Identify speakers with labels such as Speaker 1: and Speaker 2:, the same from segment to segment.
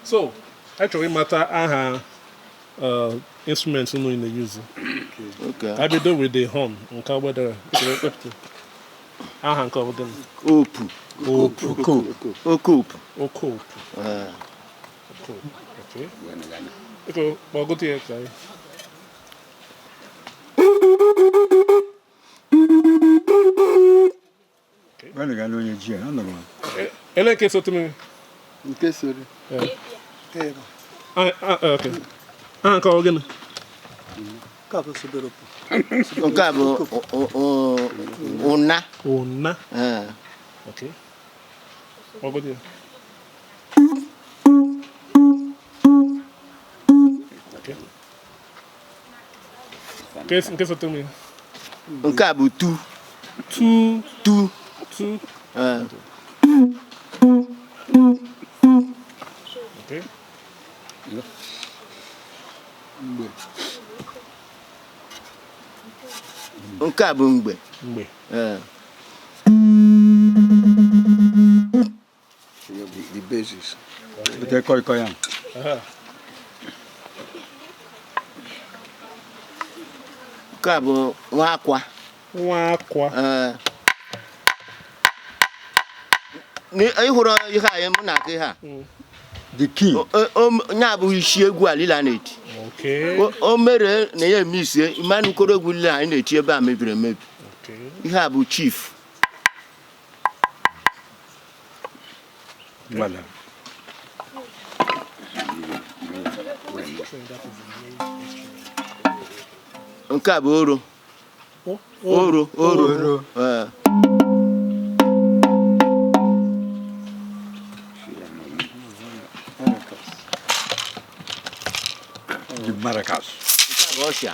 Speaker 1: So, anyị chọrọ ịmata aha instrument unu na-use.
Speaker 2: Okay.
Speaker 1: Ka bido with the horn nke gbedere. Aha nke ọ bụ gịnị?
Speaker 2: Opu.
Speaker 1: Opu.
Speaker 2: Oke opu.
Speaker 1: Oke opu.
Speaker 2: Ee.
Speaker 1: Oke opu. Okay. Biko kpọgote ya ka anyị.
Speaker 3: Gwanụ onye ji ya, anụrụ m.
Speaker 1: Ele nke sote mmiri?
Speaker 4: Nke soro.
Speaker 1: Ee.
Speaker 4: Nke
Speaker 1: Ah, ah, okay. Aha nke ọ bụ gịnị?
Speaker 4: a bụ sobere opu.
Speaker 2: Nke a bụ ụna.
Speaker 1: Ụna.
Speaker 2: Ee.
Speaker 1: Okay. Kpọgote ya. Okay. Nke sote mmiri?
Speaker 2: Nke a bụ tu.
Speaker 1: Tu.
Speaker 2: Tu.
Speaker 1: Tu.
Speaker 2: Ee.
Speaker 1: Okay.
Speaker 2: Nke a bụ mgbe.
Speaker 1: Mgbe.
Speaker 2: Ee.
Speaker 4: The basis.
Speaker 3: Bute koi koi ya.
Speaker 1: Aha.
Speaker 2: Nke a bụ nwa akwa.
Speaker 1: Nwa akwa.
Speaker 2: Ee. Ị hụrụ ihe a mụ na-akụ ihe a?
Speaker 3: The king.
Speaker 2: Nya bụ isi egwu a lila na-eti.
Speaker 1: Okay.
Speaker 2: O mere na ya eme isie mmanụ nkoro egwu lila anyị na-eti ebe a mebiri emebi.
Speaker 1: Okay.
Speaker 2: Ihe a bụ chief.
Speaker 3: Gbala.
Speaker 2: Nke a bụ oro. Oro, oro.
Speaker 3: Oro.
Speaker 2: Ee.
Speaker 3: The maracas.
Speaker 2: Nke a bụ ọsha.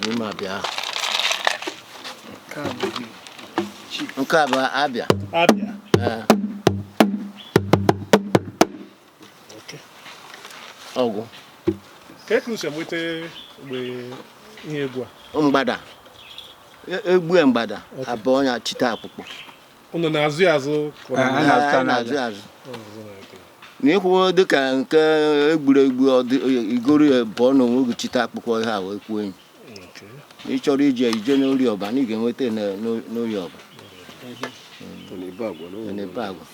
Speaker 2: N'ime abịa. Nke a bụ abịa.
Speaker 1: Abịa.
Speaker 2: Ee.
Speaker 1: Okay.
Speaker 2: Ọgwụ.
Speaker 1: Ka e si enweta mgbe ihe egwu a?
Speaker 2: Mgbada. Egbue mgbada. Abụọ ya chite akpụkpọ.
Speaker 1: Unu na-azụ ya azụ? Ka ọ
Speaker 3: Ah,
Speaker 1: na-
Speaker 3: a na-azụta
Speaker 2: Ee, na-azụ
Speaker 3: n'ahịa.
Speaker 2: azụ.
Speaker 1: Ọ na-azụ n'ahịa.
Speaker 2: Na ịkwụ dịka nke egburu egbu igoro ya bụọ na onwe gị chite akpụkpọ ihe a wee kwuo enyi.
Speaker 1: Okay.
Speaker 2: Ị chọrọ ije ije n'ori ọba na ị ga-enweta n'ori ọba.
Speaker 4: N'ebe agwa.
Speaker 2: N'ebe agwa.